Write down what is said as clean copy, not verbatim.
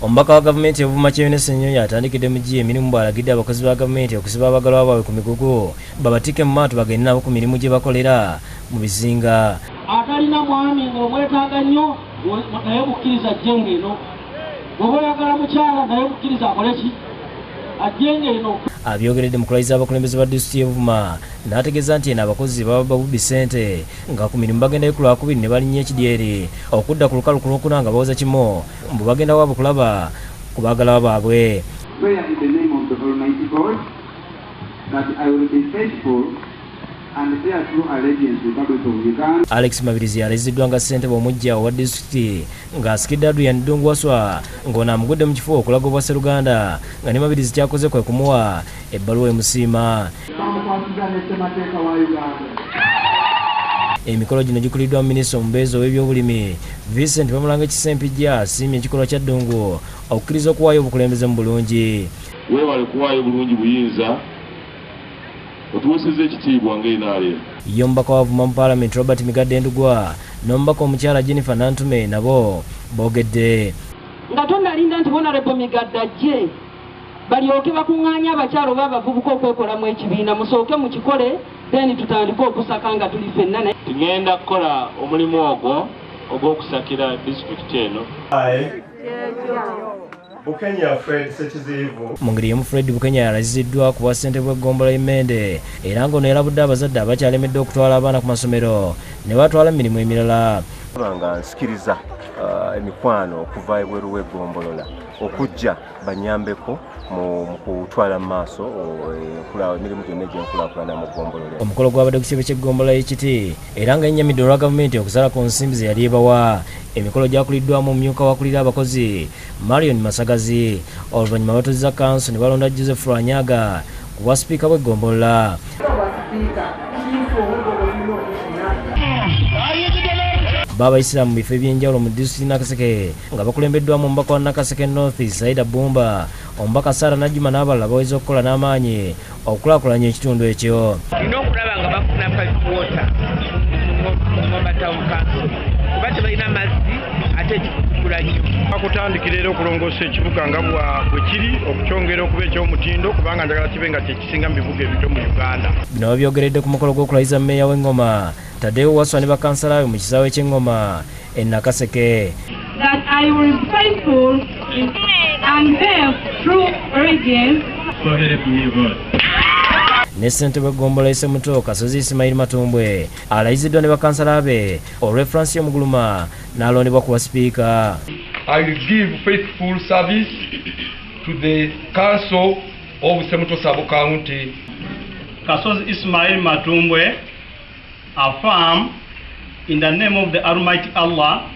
Omubaka wa gavumenti Obuvuma Kyeyune Ssenyonyi atandikidde mu ggi emirimu bw'alagidde abakozi ba gavumenti okusiba abagalwa baabwe ku migugu babatikke mu maato bagende nabo ku mirimu gye bakolera mu bizinga. Atalina mwami ng'omwetaaga nnyo naye mukkiriza ajjenga eno, bw'oba oyagala mukyala naye mukkiriza akole ki, ajjenga eno. Abyogeredde mu kulayiza abakulembeze ba disitulikiti y'e Buvuma n'ategeeza nti eno abakozi baba babubbi ssente nga ku mirimu bagendayo ku Lwakubiri ne balinnya ekidyeri okudda ku lukalu ku Lwokuna nga bawoza kimu mbu bagenda waabwe kulaba ku baagalwa baabwe. Swear in the name of the Almighty God that I will be faithful and bear true allegiance to the Republic of Uganda. Alex Mabirizi alayiziddwa nga ssentebe omuggya owa disitulikiti ng'asikidde Adrian Ddungu Waswa ng'ono amugudde mu kifo okulaga obwasseruganda nga ne Mabirizi ky'akoze kwe kumuwa ebbaluwa emusiima. Bamukwasiza ne ssemateeka wa Uganda. Emikolo gino gikuliddwa minisita omubeezi ow'ebyobulimi Vincent Bamulangaki Ssempijja asiimye ekikolwa kya Ddungu okukkiriza okuwaayo obukulembeze mu bulungi. Weebale kuwaayo bulungi buyinza, otuweesezza ekitiibwa nga NRM. Ye omubaka wa Buvuma mu Paalamenti Robert Migadde Ndugwa n'omubaka omukyala Jennifer Nantume nabo boogedde. Nga tonnalinda nti Honorable Migadde ajje balyoke bakuŋŋaanye abakyala oba abavubuka okwekolamu ekibiina, musooke mukikole then tutandike okusaka nga tuli ffenna. Tugenda kukola omulimu ogwo ogw'okusakira disitulikiti eno. Bukenya Fred Ssekiziyivu. Mu ngeri y'emu Fred Bukenya yalayiziddwa ku bwa ssentebe bw'eggombolola y'Emmende era ng'ono yalabudde abazadde abakyalemedde okutwala abaana ku masomero ne batwala mu mirimu emirala. Nga nsikiriza emikwano okuva ebweru w'eggombolola okujja banyambeko mu kutwala mu maaso emirimu gyonna egy'enkulaakulana mu ggombolola. Omukolo gwabadde ku kitebe ky'eggombolola y'Ekiti era nga yennyamidde olwa gavumenti okusala ku nsimbi ze yali ebawa. Emikolo gyakuliddwamu omumyuka w'akulira abakozi Marion Masagazi. Oluvannyuma batuuzizza kkanso ne balonda Joseph Lwanyaga ku bwa sipiika bw'eggombolola. Bo Abayisiraamu mu bifo eby'enjawulo mu disitulikiti Nakaseke nga bakulembeddwamu omubaka wa Nakaseke North Saida Bumba, omubaka Sarah Najjuma n'abalala baweze okukola n'amaanyi okukulaakulanya ekitundu ekyo. Tulina okulaba nga bafuna pipe water mu Ngoma Town Council kuba tebalina mazzi ate kikula nnyo. Bakutandikira era okulongoosa ekibuga nga bwe kiri okukyongera okuba eky'omutindo kubanga njagala kibe nga kye kisinga mu bibuga ebito mu Uganda. Bino babyogeredde ku mukolo gw'okulayiza mmeeya w'Engoma Tadeo Waswa ne bakansala be mu kisaawe ky'Engoma e Nakaseke. That I will be faithful and bear true allegiance. So help me God. Ne ssentebe w'eggombolola y'e Ssemuto Kasozi Ismail Matumbwe alayiziddwa ne bakansala be olw'e Francis Omuguluma n'alondebwa ku bwa sipiika. I will give faithful service to the Council of Semuto Sub-County. Kasozi Ismail Matumbwe affirm in the name of the Almighty Allah.